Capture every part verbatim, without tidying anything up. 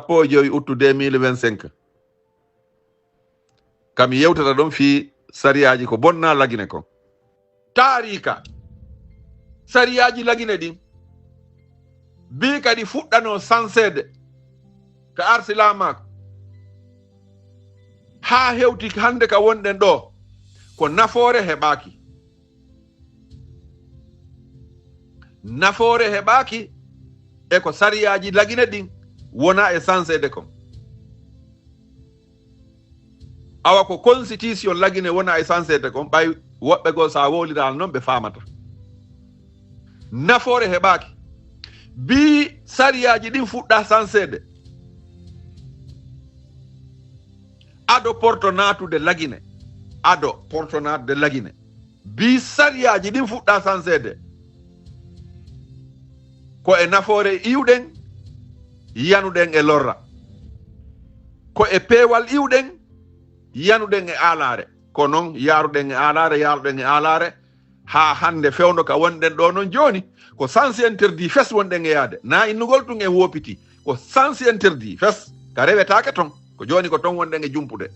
sappo e jowi uttu deux mille vingt-cinq. Kam yewtata ɗon fii sariyaaji ko bonna Lagine kon. Taariika, sariyaaji Lagine ɗin, bii kadi fuɗɗanoo sanseede ka arsilaamaaku. Haa hewti hannde ka wonɗen ɗoo, ko nafoore heɓaaki. Nafoore heɓaaki e ko sariyaaji Lagine ɗin wona e sanseede kon. Awa ko constitution Lagine wona e sanseede kon, ɓay woɓɓe goo sa wowliraali non ɓe faamata. Nafoore heɓaaki. Bii sariyaaji ɗin fuɗɗa sanseede. Ado porto naatude Lagine. Ado porto naatude Lagine. Bii sariyaaji ɗin fuɗɗa sanseede. Ko e nafoore iwɗen, yanuɗen e lorra. Ko e peewal iwɗen, yanuɗen e aalaare. Ko non yaaruɗen e aalaare, yaaruɗen e aalaare, haa hannde fewndo ka wonɗen ɗoo non jooni, ko sens interdit fes wonɗen e yaade. Na innugol tun e woopiti, ko sens interdit fes, ka rewetaake ton. Ko jooni ko ton wonɗen e jumpude.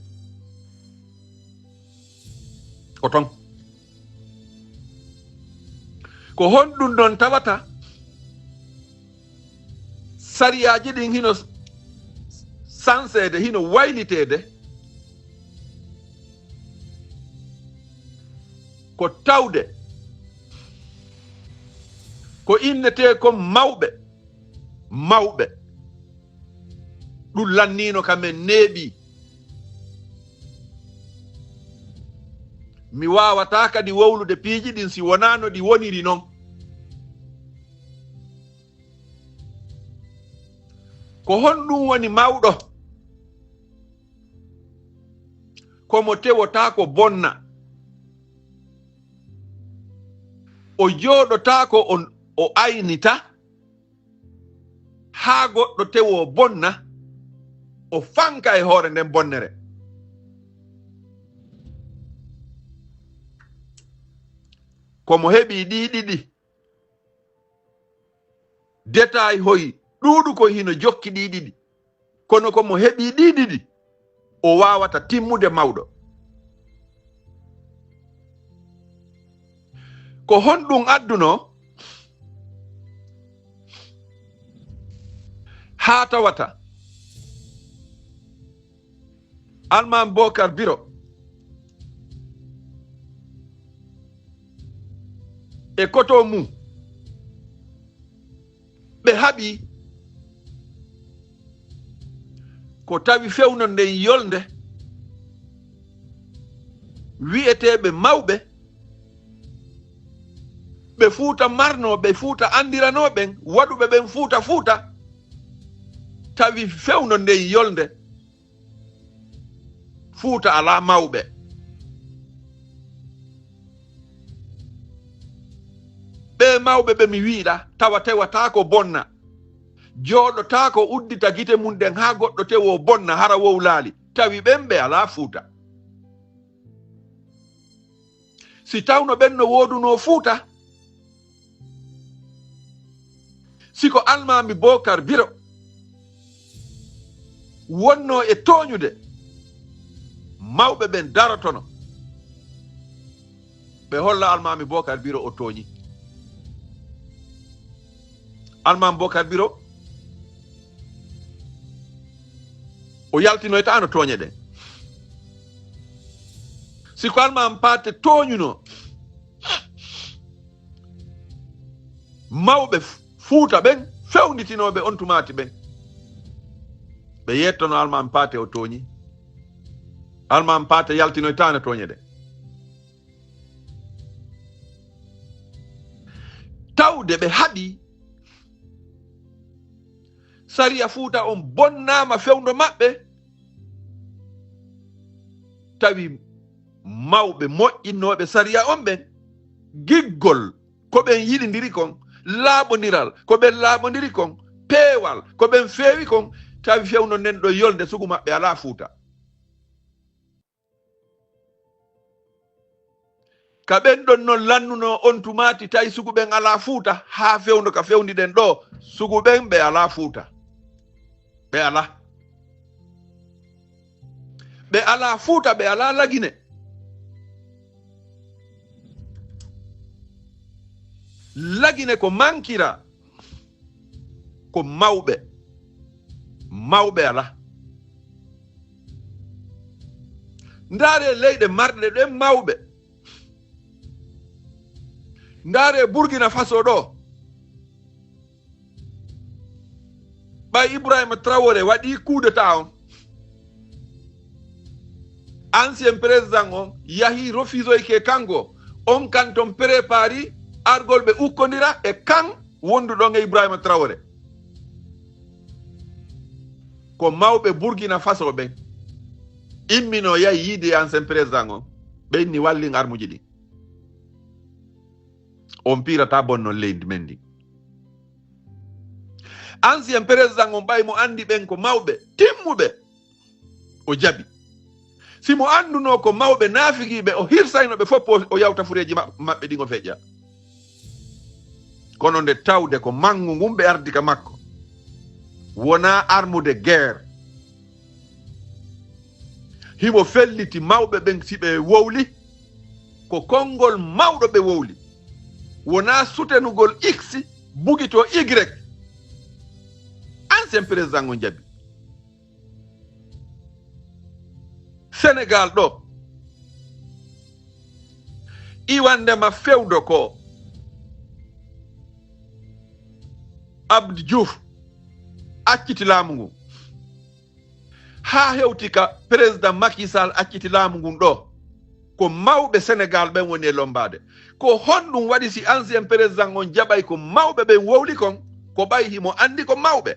Ko ton. Ko honɗun non tawata sariyaaji ɗin hino sanseede, hino wayliteede? Ko tawde ko innetee kon mawɓe, mawɓe. Ɗun lanniino ka men neeɓii. Mi waawataa kadi wowlude piiji ɗin si wonaa no ɗi woniri non. Ko honɗun woni mawɗo? Ko mo tewotaako bonna. O jooɗotaako o, o aynita haa goɗɗo tewoo bonna, o fanka e hoore nden bonnere. Ko mo heɓii ɗii ɗiɗi. Détail hoy ɗuuɗu koy hino jokki ɗii ɗiɗi. Kono ko mo heɓii ɗii ɗiɗi, o waawata timmude mawɗo. Ko honɗun addunoo haa tawata Almaami Bookar Biro e koto mum, ɓe haɓi ko tawi fewndo nden yolnde, wi'eteeɓe mawɓe, ɓe Fuuta marnoo, ɓe Fuuta anndiranoo ɓen, waɗuɓe ɓen Fuuta Fuuta, tawi fewndo nden yolnde, Fuuta alaa mawɓe. Ɓee mawɓe ɓe mi wi'ɗaa, tawa tewataako bonna, jooɗotaako uddita gite mum ɗen haa goɗɗo tewoo bonna, hara wowlaali, tawi ɓen ɓe alaa Fuuta. Si tawno ɓen no woodunoo Fuuta, si ko Almaami Bookar Biro wonnoo e tooñude, mawɓe ɓen darotono, ɓe holla Almaami Bookar Biro o tooñi. Almaami Bookar Biro, o yaltinoytaano tooñe ɗen. Si ko Almaami Paate tooñunoo, mawɓe Fuuta ɓen, fewnditinooɓe on tumaati ɓen, ɓe yettono Almaami Paate o tooñi. Almaami Paate yaltinoytaano tooñe ɗen. Tawde ɓe haɓi sariya Fuuta on bonnaama fewndo maɓɓe, tawi mawɓe moƴƴinnooɓe sariya on ɓen, giggol ko ɓen yiɗindiri kon, laaɓondiral ko ɓen laaɓondiri kon, peewal ko ɓen feewi kon, tawi fewndo nden ɗo yolnde sugu maɓɓe alaa Fuuta. Ka ɓen ɗon non lannunoo on tumaati, tawi sugu ɓen alaa Fuuta, haa fewndo ka fewndiɗen ɗoo, sugu ɓen ɓe alaa Fuuta. Ɓe alaa. Ɓe alaa Fuuta, ɓe alaa Lagine. Lagine ko mankira, ko mawɓe. Mawɓe alaa. Ndaare leyɗe marɗe ɗen mawɓe. Ndaare Burkina Faso ɗo. Ɓay Ibrahima Traoré waɗi coup d'état on, ancien président on yahi refusoyke kanko, on kan ton prépari argol ɓe ukkodira e kan wonduɗon e Ibrahima Traoré. Ko mawɓe Burkina Faso ɓen immino yahi yiide ancien président on, ɓe inni wallin armuji ɗin. On piirata bonnon leydi men ndi. Ancien président on ɓay mo andi ɓen ko mawɓe timmuɓe, o jaɓi. Si mo anduno ko mawɓe naafigiiɓe, o hirsayno ɓe fof, o, o yawta fureeji ma-, maɓɓe ɗin o feƴƴa. Kono nde tawde ko manngu ngun ɓe ardi ka makko, wonaa armude guerre. Himo felliti mawɓe ɓen si ɓe wowli, ko konngol mawɗo ɓe wowli. Wonaa sutenugol X, bugito Y. Ancien président on jaɓi. Sénégal ɗo, iwande ma fewdo ko Abdou Diouf acciti laamu ngun. Haa hewti ka président Macky Sall acciti laamu ngun ɗo. Ko mawɓe Sénégal ɓen woni e lombaade. Ko honɗum waɗi si ancien président on jaɓay ko mawɓe ɓen wowli kon, ko ɓay himo anndi ko mawɓe?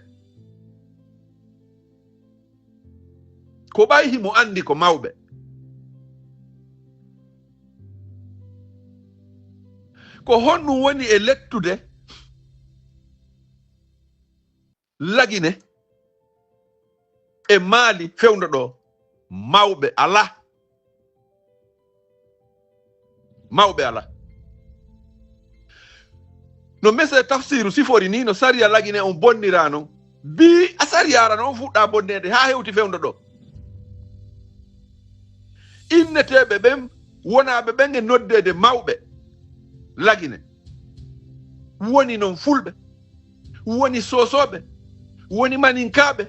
Ko ɓay himo anndi ko mawɓe. Ko honɗum woni e lettude Lagine e Maali fewndo ɗo? Mawɓe alaa. Mawɓe alaa. No mese tafsiru sifori ni, no sariya Lagine on bonnira non. Bi a sariya ara non fuɗɗa bonneede haa hewti fewndo ɗo. Inneteeɓe ɓen, wonaaɓe ɓen e noddeede mawɓe Lagine. Woni non Fulɓe, woni Soosooɓe, woni Maninkaaɓe,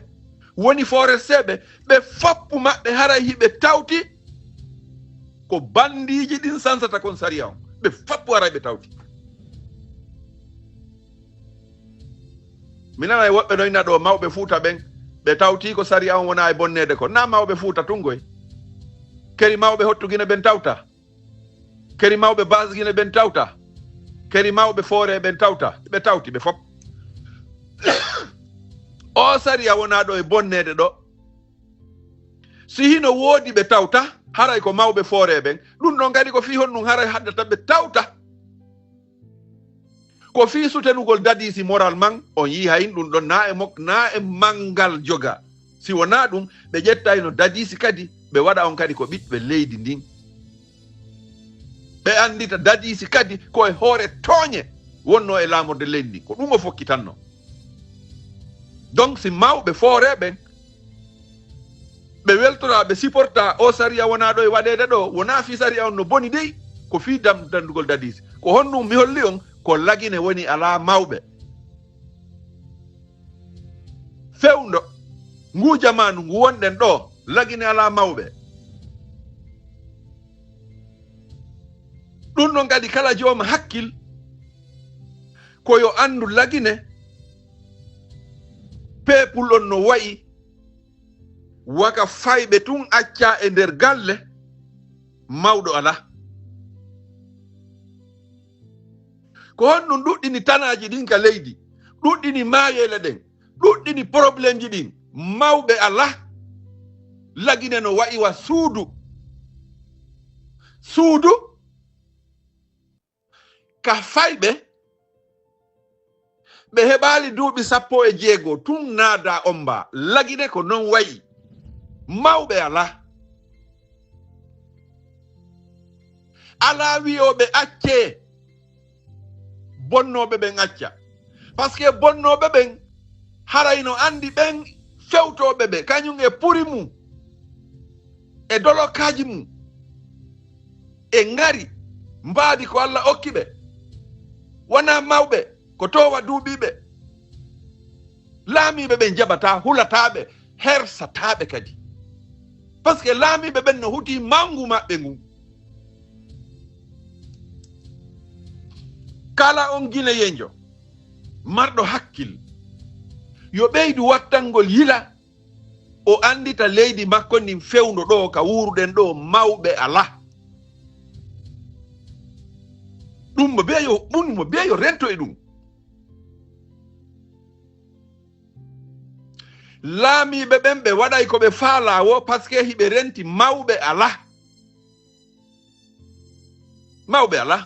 woni Foresteeɓe, ɓe foppu maɓɓe haray hiɓe tawti ko bandiiji ɗin sansata kon sariya on. Ɓe foppu haray ɓe tawti. Mi nana e woɓɓe no ina ɗo mawɓe Fuuta ɓen, ɓe tawti ko sariya on wona e bonneede ko. Na mawɓe Fuuta tun goy. Keri mawɓe Hottugine ɓen tawta. Keri mawɓe Baasgine ɓen tawta. Keri mawɓe Foore ɓen tawta. Ɓe tawti ɓe fop. O sariya wona ɗo e bonneede ɗo. Si hino woodi ɓe tawta, haray ko mawɓe Foore ɓen. Ɗum ɗon kadi ko fii honɗum haray haddata ɓe tawta. Ko fii sutenugol dadiisi moral man, on yihay ɗum ɗon na e mok-, na e manngal joga. Si wonaa ɗum, ɓe ƴettayno dadiisi kadi, ɓe waɗa on kadi ko ɓiɓɓe leydi ndin. Ɓe anndita dadiisi kadi ko e hoore tooñe wonnoo e laamorde leydi ndin. Ko ɗum o fokkitanno. Donc, si mawɓe Foore ɓen, ɓe weltoraa, ɓe supporta o sariya wonaa ɗo e waɗeede ɗo, wonaa fii sariya on no boni dey, ko fii dam-, dandugol dadiisi. Ko honɗum mi holli on? Ko Lagine woni alaa mawɓe. Fewndo, nguu jamaanu ngu wonɗen ɗo, Lagine alaa mawɓe. Ɗum ɗon kadi kala jooma hakkil, ko yo anndu Lagine, peepul on no wa'i, waka fayɓe tun accaa e nder galle, mawɗo alaa. Ko honɗum ɗuɗɗini tanaaji ɗin ka leydi, ɗuɗɗini maayeele ɗen, ɗuɗɗini problemji ɗin, mawɓe alaa. Lagine no wa'i wa suudu. Suudu ka fayɓe ɓe heɓaali duuɓi sappo e jeego tun naada omba. Lagine ko non wa'i. Mawɓe alaa. Alaa wi'ooɓe accee, bonnooɓe ɓen acca. Parce que bonnooɓe ɓen haray no anndi ɓen fewtooɓe ɓe, kañum e puri mum, e dolokaaji mum, e ngari, mbaadi ko Alla okki ɓe, wonaa mawɓe, ko toowa duuɓi ɓe. Laamiiɓe ɓen jaɓataa, hulataa ɓe, hersataa ɓe kadi. Parce que laamiiɓe ɓen no hutii mawngu maɓɓe ngun. Kala on Gineyenjo marɗo hakkil, yo ɓeydu wattangol yila, o anndita leydi makko ndin fewndo ɗo ka wuuruɗen ɗo, mawɓe alaa. Ɗum mo biya yo, ɗum mo biya yo rento e ɗum. Laamiiɓe ɓen ɓe waɗay ko ɓe faalaa woo, parce que hiɓe renti, mawɓe alaa. Mawɓe alaa.